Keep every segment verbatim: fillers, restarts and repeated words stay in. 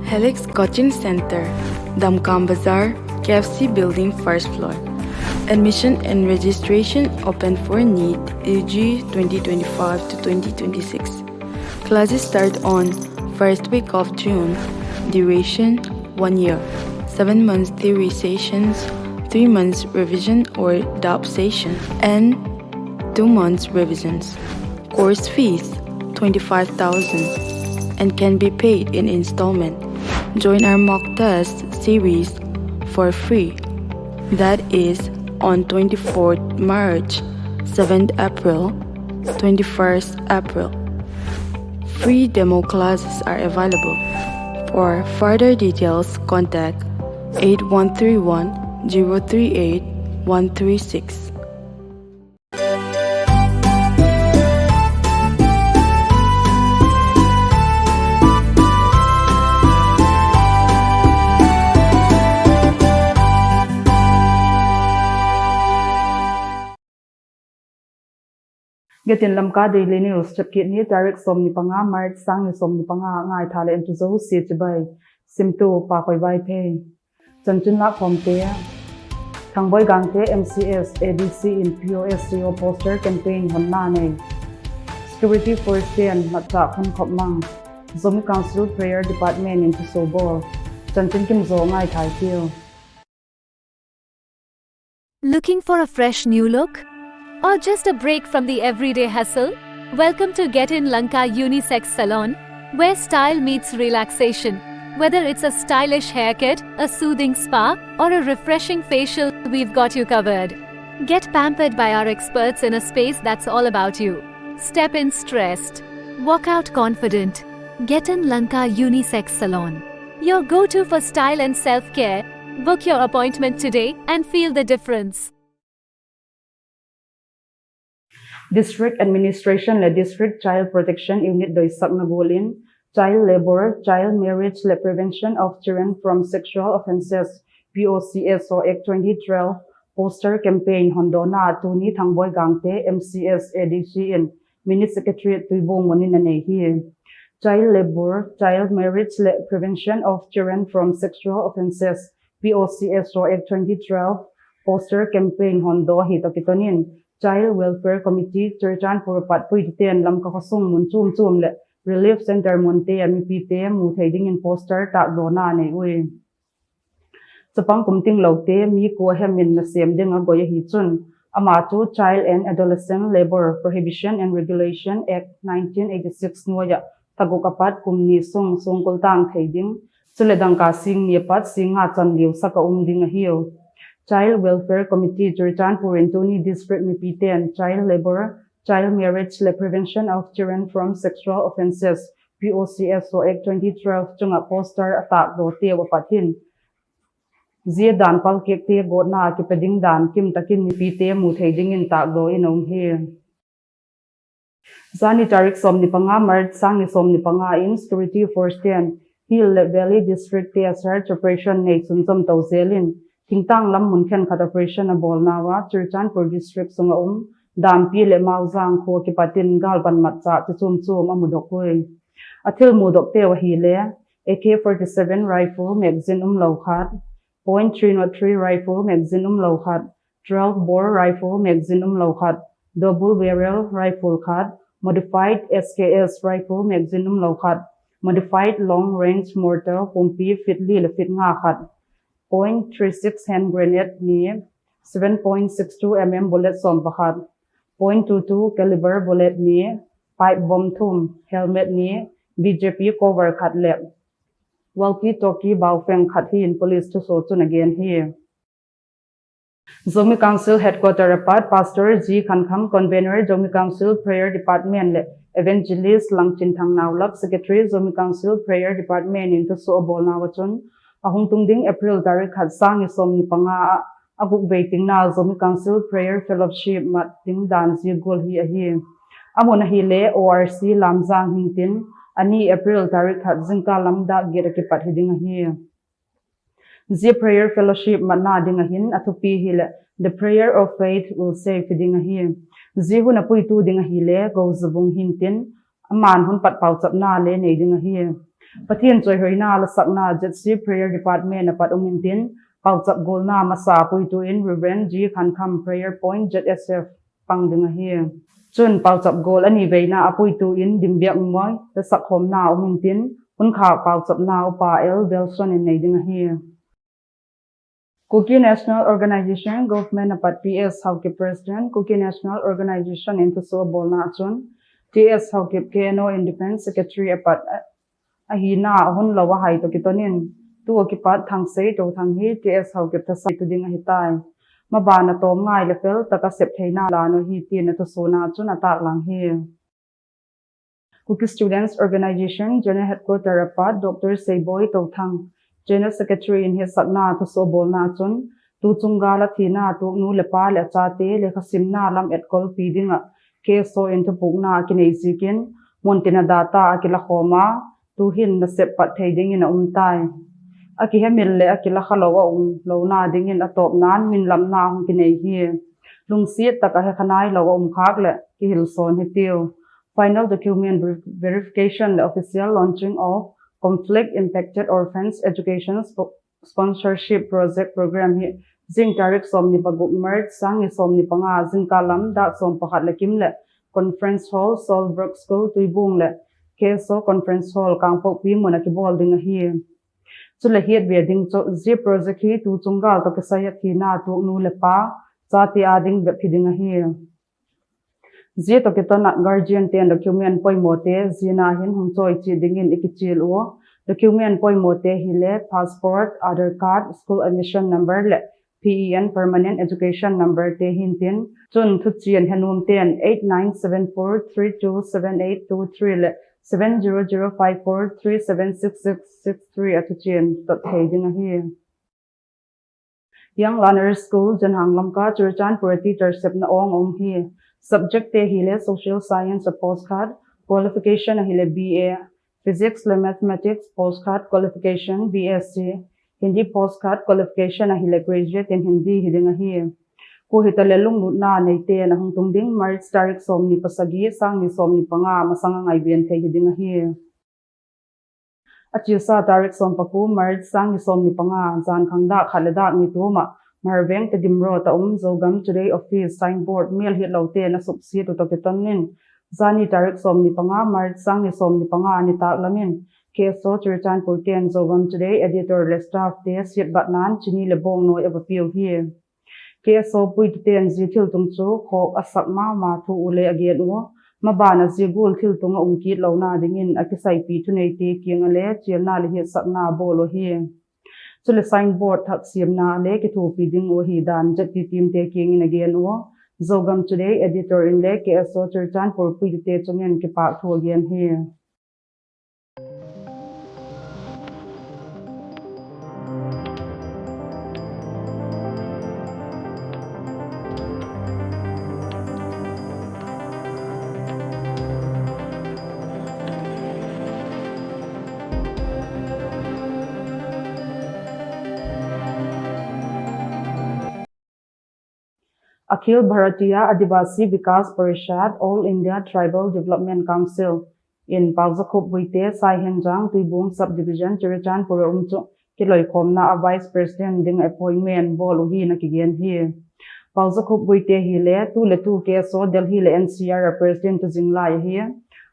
Helix Coaching Center, Damkam Bazar, K F C Building, first floor. Admission and registration open for NEET U G twenty twenty-five to twenty twenty-six. Classes start on first week of June. Duration, one year. Seven months theory sessions, three months revision or dub session, and two months revisions. Course fees, twenty-five thousand, and can be paid in installment. Join our mock test series for free. That is on twenty-fourth March, seventh April, twenty-first April. Free demo classes are available. For further details, contact eight one three one, zero three eight, one three six. Getin Lamka Daily News, chapkit ni tarik sawmnih panga March, sang ni sawmnih panga, ngaithak leh entu zosia chibai. Simtu Pa Khoi Vaiphei. Chanchin lak khawmte. Thangboi Gangte M C S A D C in P O S C O poster campaign honna nei. Security force te'n matchah khun khop mang. Zomi Council Prayer Department in thusuah bawl. Chanchin kim zaw ngaithak tiu. Looking for a fresh new look? Or just a break from the everyday hustle? Welcome to Get In Lanka Unisex Salon, where style meets relaxation. Whether it's a stylish haircut, a soothing spa, or a refreshing facial, we've got you covered. Get pampered by our experts in a space that's all about you. Step in stressed. Walk out confident. Get In Lanka Unisex Salon, your go-to for style and self-care. Book your appointment today and feel the difference. District Administration leh District Child Protection Unit doisakna gulin, Child Labour, Child Marriage leh Prevention of Children from Sexual Offences, P O C S O Act twenty twelve poster campaign hondawna tuni Thangboi Gangte M C S A D C in Mini Secretariat Tuibong munin a nei hi. Child Labour, Child Marriage leh Prevention of Children from Sexual Offences, P O C S O Act twenty twelve poster campaign hondaw hi toh kitonin, Child Welfare Committee Churachandpur apat puite'n Lamka khosung mun chumchum leh Relief Centre munte a mipite mu thei dingin poster takdawna nei ui. Chapang kum tingloute mi kua hemin nasem ding a goi ahi chun, ama chu Child and Adolescent Labour Prohibition and Regulation Act nineteen eighty-six nuaia thaguk apat kum nih sung sungkul tang thei ding, chuleh dangka sing nih apat sing nga chan liu sak a um ding ahi uh. Child Welfare Committee Churachandpur in tuni district mipite'n Child Labour, Child Marriage leh Prevention of Children from Sexual Offences, P O C S O Act twenty twelve chunga poster a takdawte uh apat hin, zia dan palkikte gawtna a kipe ding dan kimtakin mipite mu thei dingin takdaw in a um hi. Zani tarik sawmnih panga March, sang ni sawmnih panga in security force te'n Hill leh Valley District te a search operation nei sunzom tou zelin, thingtang lam mun khenkhat operation a bawlna ua Churachandpur District sunga um Dampi leh Mauzang khua kipatin galvan matchah chi chumchum a mudok ui. A thil mudokte uh ahihleh A K forty-seven rifle magazine umlou khat, point three nought three rifle magazine umlou khat, twelve bore rifle magazine umlou khat, double barrel rifle khat, modified S K S rifle magazine umlou khat, modified long range mortar pumpi feet li leh feet nga khat, point three six hand grenade nih, seven point six two M M bullet sawm pakhat, point two two caliber bullet nih, pipe bomb thum, helmet nih, B J P cover khat leh walkie-talkie baufeng khat hi'n police thusuah chun a gen hi. Zomi Council Headquarter apat Pastor G Khankham, Convener Zomi Council Prayer Department leh Evangelist Langchinthang Naulap, Secretary Zomi Council Prayer Department in thusuah a bawlna ua chun, a hung tung ding April tarik khat, sang ni sawmnih panga ah a guk vei tingna Zomi Council Prayer Fellowship mat ding dan zia gual hi ahi. A mun ahihleh O R C Lamjang hintin, a ni April tarik khat zingkal lam dak giat a kipat hi ding ahi. Zia prayer fellowship matna ding ahin a thupi hileh, The Prayer of Faith Will Save hi ding ahi. Zia hun a puitu ding ahileh Gozabung hintin, aman hun pat pauchapna leng nei ding ahi. Pathian chawihoihna lasakna Z C Prayer Department apat um intin, pauchap gawlna masa puitu in Reverend G Khankham, Prayer Point, Z S F, pang ding ahi. Chun pauchap gawl a ni veina a puitu in Dimbiakmuai, lasak khawmna um intin, hun khak pauchapna upa L Belson in nei ding ahi. Kuki National Organization, Government apat T S Haokip, President, Kuki National Organization in thusuah bawlna chun, T S Haokip, K N O in Defense Secretary apat ahihna a hun lou a hai toh kiton in, tu a kipat Thangsei Touthang hi T S Haokip thasaitu ding ahi tai. Maban a tawm ngai leh fel taka sep theihna la uh hi tin a thusuahna chun a taklang hi. Kuki Students Organization General Headquarter apat Doctor Seiboi Touthang, General Secretary in hetsakna thusuah bawlna chun, tu chunggal a thina tuak nu leh pa leh a chate lekhasimna lam etkol pi dinga K S O in thupukna a kinei ziakin, muntin a data a kila khawm a, tuhin nasep pat thei dingin a um tai. A kihemil leh a kila khalou a um louhna dingin a tawpna in minlamna hong kinei hi. Lungsiat taka hekha nailou a um khak leh kihilsawn hitiu. Final document ver-, verification leh official launching of Conflict Impacted Orphans Education Spo-, Sponsorship Project Program hi zing tarik sawmnih leh guk March, sang ni sawmnih leh panga, zingkal lam dak sawm pakhat leh kim leh Conference Hall, Solbrook School, Tuibung leh K S O Conference Hall, Kangpokpi mun a kibawl ding ahi. Chuleh hiat ve ding chu, zia project hi tu chunggal toh kisai a thina tuak nu leh pa, chate ading bep hi ding ahi. Zia toh kiton a guardian ten document poimawhte zia na hin hong chawi chih dingin i kichial ua. Document poimawhte hileh passport, Aadhaar card, school admission number leh P E N, Permanent Education Number te hintin. Chun thuchian henuam ten eight nine seven four three two seven eight two three leh seven zero zero five four three seven six six six three a thuchian tot thei ding ahi. Young Learner School, Zenhang Lamka, Churachandpur a teacher sepna awng om hi. Subject te hileh Social Science a postcard qualification ahileh B A, Physics leh Mathematics postcard qualification B S C, Hindi postcard qualification ahileh Graduate in Hindi hi ding ahi. Kua hitaleh lunglutna neiten a hongtung ding March tarik sawmnih leh pasagi, sang ni sawmnih leh panga masang a ngaihven thei hi ding ahi. A chisa tarik sawm leh paku March, sang ni sawmnih leh panga, zan khang dak khat leh dak ni tuma Hmarveng Tedim Road a um Zogam Today Office signboard mel hitlou ten a suksiat uh toh kiton in, zani tarik sawmnih leh panga March, sang ni sawmnih leh panga nitak lamin K S O Churachandpur ten Zogam Today editor leh staff te siatbatna in chini leh bawngnawi a va pia uhi. K S O puituten zia thiltung chu khawk a sak mahmah thu uh leh a gen ua. Maban a zia gual thiltung a um kit louhna dingin a kisaipi thuneite kiang ah leh chialna leh hetsakna bawl uhi. Chuleh signboard thak siamna leh kithupi ding uh ahi dan Z T team te kiang in a gen ua. Zogam Today editor in leh K S O Churachandpur puitute chungin kipahthu a gen hi. Akhil Bharatiya Adivasi Vikas Parishad, All India Tribal Development Council in Pauzakhup Buite, Saihenjang, Tuibung Subdivision, Churachandpur a um chu kiloikhawmna a Vice President ding appointment bawl uhi na kigen hi. Pauzakhup Buite hileh tu leh tu K S O Delhi leh N C R a President tu zing lai ahi.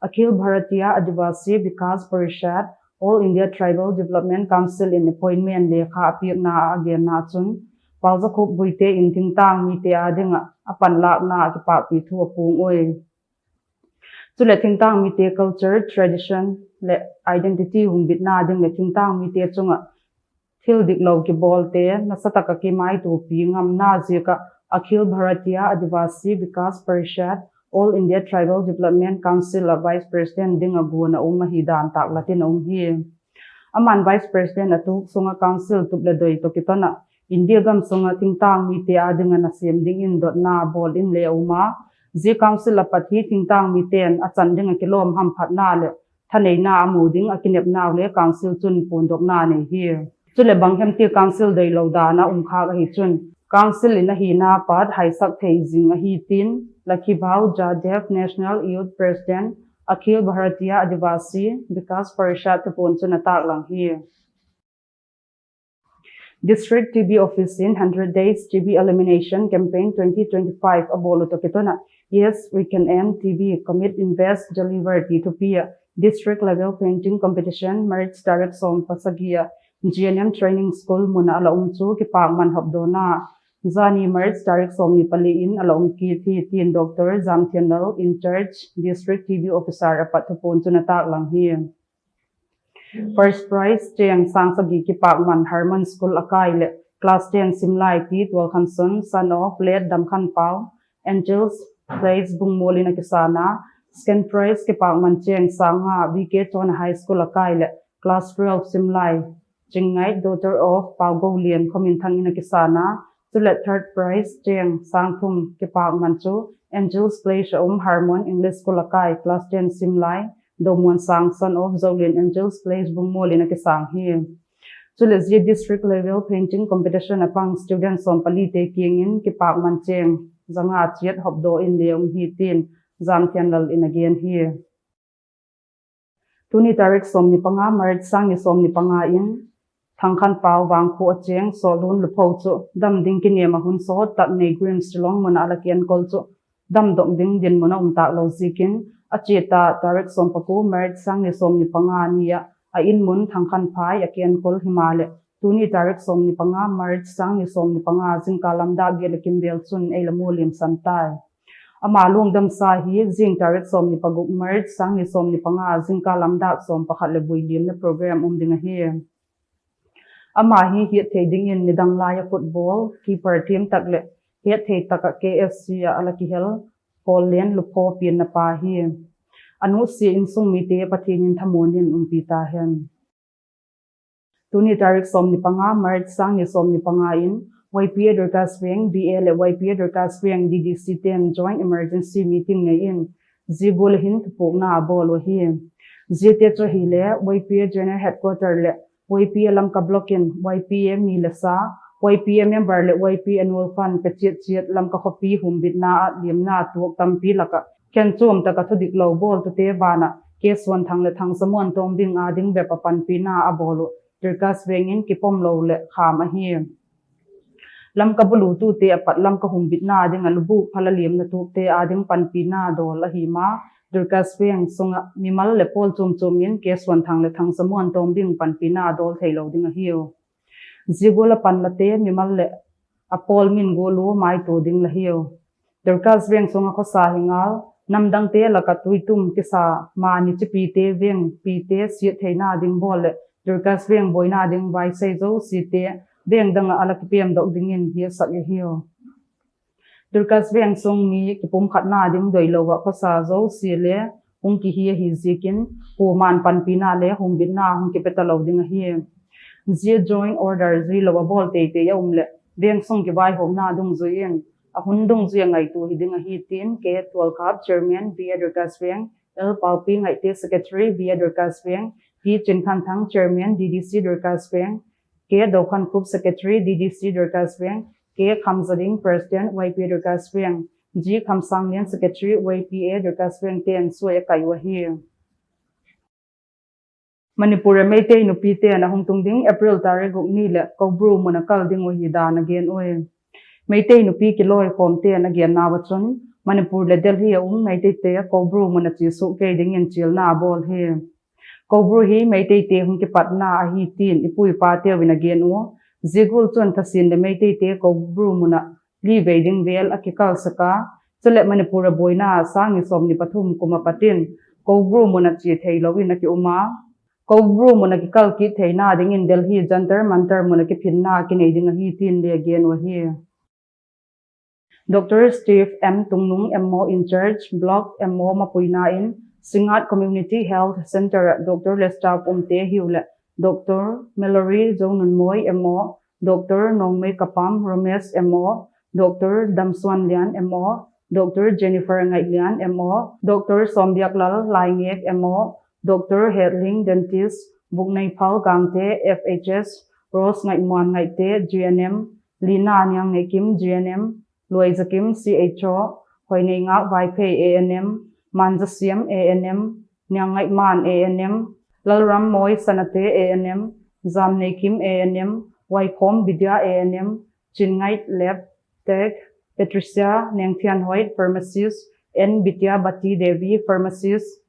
Akhil Bharatiya Adivasi Vikas Parishad, All India Tribal Development Council in appointment lekha a piakna a genna chun, Pauzakhup Buite in thingtang mite adinga a panlakna a kipahpih thu a puang ui. Chuleh thingtang mite culture, tradition leh identity humbitna ding leh thingtang mite chunga thil diklou kibawlte nasataka kimaituapi ngamna ziaka Akhil Bharatiya Adivasi Vikas Parishad, All India Tribal Development Council a Vice President dinga guan a um ahi dan taklatin a um hi. Aman Vice President a tuk sunga Council tup leh doi toh kitona India gam sunga thingtang mite adinga nasem dingin dotna bawl in leh a um a, zia Council apat hi thingtang miten a chan dinga kilawm hamphatna leh thaneina a mu ding a kinepna uh leh Council chun pondokna nei hi. Chuleh banghem ti Council doilou dan a um khak ahi chun, Council in ahihna apat haisak thei zing ahi tin, Lakhibau Jadhav, National Youth President, Akhil Bharatiya Adivasi Vikas Parishad thupuan chu na taklang hi. District T B Office in hundred days T B Elimination Campaign twenty twenty-five a bawl uh toh kiton a Yes, We Can End T B, Commit, Invest, Deliver ti thupi a District Level Painting Competition March tarik sawm pasagih a G N M Training School mun a la om chu kipakman hopdawna zani March tarik sawmnih pali in a la om kit hi, tin Doctor Zamthianlal, in charge District T B Officer apat thupuan chu na taklang hi. First prize cheng sang sagih kipakman Harmon School a kai leh class ten simlai T Tualkhanson, son of late Damkhanpau, Angels Place Bungmual in a kisan a. Second prize kipakman cheng sang nga V K Chawna High School a kai leh class twelve simlai Chingngaih, daughter of Pau Golian, Khawminthang in a kisan a. Chuleh third prize cheng sang thum kipakman chu Angels Place a om Harmon English School a kai class ten simlai Domuansang, son of Zolian, Angels Place Bungmual in a kisang hi. Chuleh zia District Level Painting Competition a pang student sawm pali te kiang in kipakman cheng zanga chiat hopdaw in leng hi, tin Zamthianlal in a gen hi. Tuni tarik sawmnih panga March sangnih sawmnih panga in Thangkhanpau Vangkhu a cheng Sawlun Lupho chu dam ding kinem a hun sawt tak Nei Greens Shillong mun a la kienkol chu damdok ding dinmun a om tak lou ziakin a chiat a tarik sawm paku March sangnih sawmnih panga ni a a in mun Thangkhanphai a kienkol himahleh tuni tarik sawmnih panga March sangnih sawmnih panga zingkal lam dak giat leh kim vel chun ei la mu limsan tai. Ama lungdamsa hi zing tarik sawmnih paguk March sangnih sawmnih panga zingkal lam dak sawm pakhat leh buai limna program om ding ahi. Ama hi hiat theih dingin nidang lai a football keeper thiam tak leh hiat theih tak a K F C a a la kihel Paul Lian Lupho pianna pa hi. A nusia insung mite Pathian in thamuan in umpi ta hen. Tuni tarik sawmnih panga March sangnih sawmnih panga in Y P A Dorcas Veng B A leh Y P A Dorcas Veng D D C ten joint emergency meeting nei in zia gual a hin thupukna a bawl uh ahi. Ziate chu ahihleh Y P A General Headquarter leh Y P A Lamka Block in Y P A mi leh sa, Y P A member leh Y P A annual fund pe chiatchiat Lamka khopi humbitna a liamna tuak tampi lak ah khenchuam tak a thudik lou bawltute banah K Suanthang leh Thangsamuantawng ding ading bep a panpihna a bawl uh Dorcas Veng in kipom lou leh kham ahi. Lamka bulutute apat Lamka humbitna ding a lubuk phal a liamna tukte ading panpihna dawl ahi ma, Dorcas Veng sung a mimal leh pawl chumchum in K Suanthang leh Thangsamuantawng ding panpihna dawl theilou ding ahi uh. Zia gual a panlate mimal leh a pawl min gual uh maitu ding la hi uh. Dorcas Veng sung a khosa hi ngal, namdangte lak ah tuitum kisa mani chipite vengpite siat theihna ding bawl leh Dorcas Veng buaina ding vaisei zosiate veng dang ah a la kipemdok dingin hiatsak i hi uh. Dorcas Veng sung mi kipumkhatna ding doilou ah khosa zosia leh hung kihi ahi ziakin kuama'n panpihna leh humbitna hung kipe talou ding ahi. Zia joint order zuilou a bawl teitei a um leh veng sung kivaihawmna dungzui in a hun dungzui a ngaitu hi ding ahi, tin K Tualkhap, Chairman B A Dorcas Veng, L Paupi Ngaihte, Secretary B A Dorcas Veng, P Chinkhanthang, Chairman D D C Dorcas Veng, K Dokhankhup, Secretary D D C Dorcas Veng, K Khamzading, President Y P A Dorcas Veng, G Khamsanglian, Secretary Y P A Dorcas Veng ten suai a kai uh ahi. Manipur a Meitei nupite'n a hung tung ding April tarik guk ni leh Koubru mun a kal ding uh ahi dan a gen uh. Meitei nupi kilawi khawmte'n a genna uah chun Manipur leh Delhi a um Meiteite Koubru mun a chi suk kei dingin chilna a bawl hi. Koubru hi Meiteite hung kipatna ahi, tin i pu i pate uh in a gen uh. Zia gual chun thasin leh Meiteite Koubru mun a li vei ding vel a kikalsak a. Chuleh Manipur a buaina sangnih sawmnih pathum kum apat in Koubru mun a chi theilou in a ki um a. Koubru mun a kikal kit theihna dingin Delhi Jantar Mantar mun a kiphinna kinei ding ahi, tin leng a gen uh ahi. Doctor Steve M Tungnung M O in charge, Block M O mapuina in Singngat Community Health Center ah doctor leh staff umte ahihleh Doctor Mallory Zonunmoi M O, Doctor Nongmei Kapam Romesh M O, Doctor Damsuanlian M O, Doctor Jennifer Ngaihlian M O, Doctor Sawmbiaklal Laingek M O, Doctor Hetling Dentist, Bukneiphal Gangte F H S, Rose Ngaihmuan Ngaihte G N M, Lina Niangneikim G N M, Luaizakim C H O, Hoineingak Vaiphei A N M, Manzasiam A N M, Niangngaihman A N M, Lalrammoi Sanate A N M, Zamneikim A N M, Waikhom Bidya A N M, Chinngait Lab Tech, Patricia Nengthianhoit, pharmacist, N Bidya Bati Devi, pharmacist,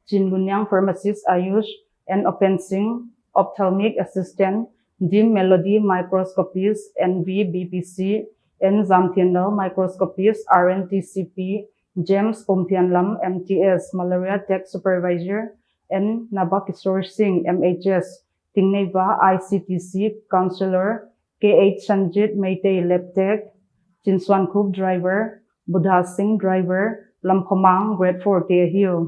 Chinluniang, pharmacist, Ayush, N Open Singh, ophthalmic assistant, Dim Melody, microscopist, N V B P C, N Zamthianlal, microscopist, R N T C P, James Pumthianlam, M T S, malaria tech supervisor, N Nabakishore Singh, M H S, Tingneiva, I C T C counselor, K H Sanjit Meitei, lab tech, Chinsuankhup, driver, Buddha Singh, driver, Lamkhomang, grade four te ahi uh.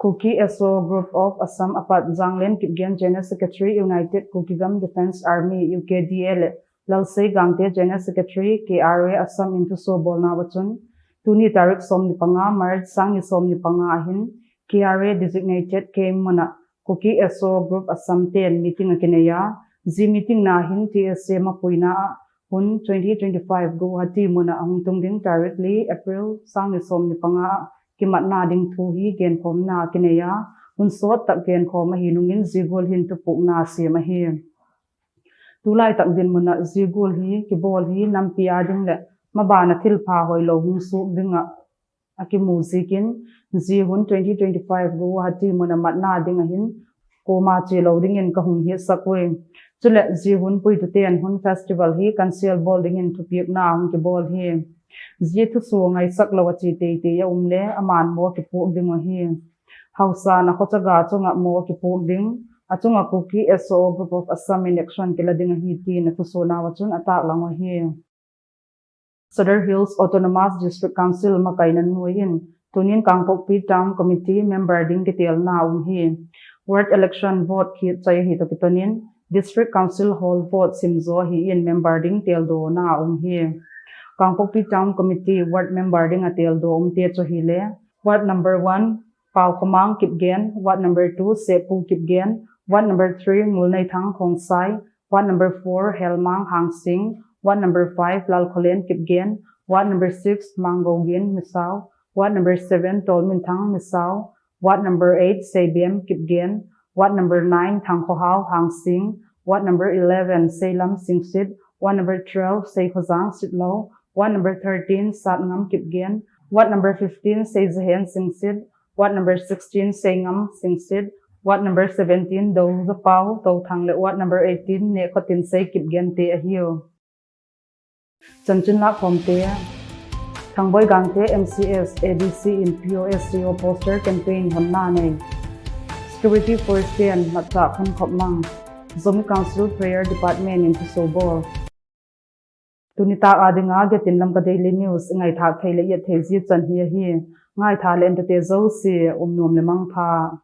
Kuki S O Group of Assam apat Zanglen Kipgen, General Secretary, United Kukigam Defence Army, U K D A leh Lalsei Gangte, General Secretary, K R A Assam in thusuah bawlna uah chun, tuni tarik sawmnih panga March, sang nih sawmnih panga ahin, K R A designated camp mun ah Kuki S O Group Assam ten meeting a kinei a, zi meeting na hin T S A mapuina ah hun twenty twenty-five Guwahati mun ah a hong tung ding tarik li April, sang nih sawmnih panga ah kimatna ding thu hi genkhawmna kinei a, hun sawt tak genkhawm ahi nungin zi gual hin thupukna sem ahi. Tulai tak dinmun ah zi gual hi kibawl hi nampi a ding leh maban a thilpha hoihlou hong suk ding ah a kimu ziakin, zi hun twenty twenty-five Guwahati mun a matna ding ahin, kuamah chi lou dingin ka hong hiatsak ui. Chuleh zi hun puituten hun festival hi cancel bawl dingin thupikna hong kibawl hi. Zi thusuah ngaisak lou a chi teitei a um leh aman maw kipuk ding ahi. Hausa na khochaga chunga maw kipuk ding, a chunga Kuki S O Group of Assam in action kila ding ahi, tiin a thusuahna uah chun a taklang uhi. Sadar Hills Autonomous District Council makaihna nuai in, tunin Kangpokpi Town Committee member ding kitelna um hi. Ward election vote khit chai hi toh kitonin, District Council Hall vote simzaw hi in member ding teldawna um hi. Kangpokpi Town Committee ward member ding a teldaw umte chu hileh, Ward number one, Paukhomang Kipgen, Ward number two, Sepu Kipgen, Ward number three, Ngulneithang Khongsai, Ward number four, Helmang Hangsing, Ward number five, Lalkholen Kipgen, Ward number six, Manggogin Misao, Ward number seven, Tolminthang Misao, Ward number eight, Seibem Kipgen, Ward number nine, Thangkhohau Hangsing, Ward number eleven, Seilam Singsit, Ward number twelve, Seikhozang Sitlou, Ward number thirteen, Satngam Kipgen, Ward number fifteen, Seizahen Singsit, Ward number sixteen, Seingam Singsit, Ward number seventeen, Dozapau Touthang leh Ward number eighteen, Nekhothinsei Kipgen te ahi uh. Chanchin lakkhawmte. Thangboi Gangte M C S A D C in P O S C O poster campaign honna nei. Security force ten matchah phunkhop mang. Zomi Council Prayer Department in thusuah bawl. Tuni tak a dinga getin Lamka Daily News i ngaithak thei leh i et thei zi chan hi ahi. Ngaithak leh entute zosia um nuam leh mangpha.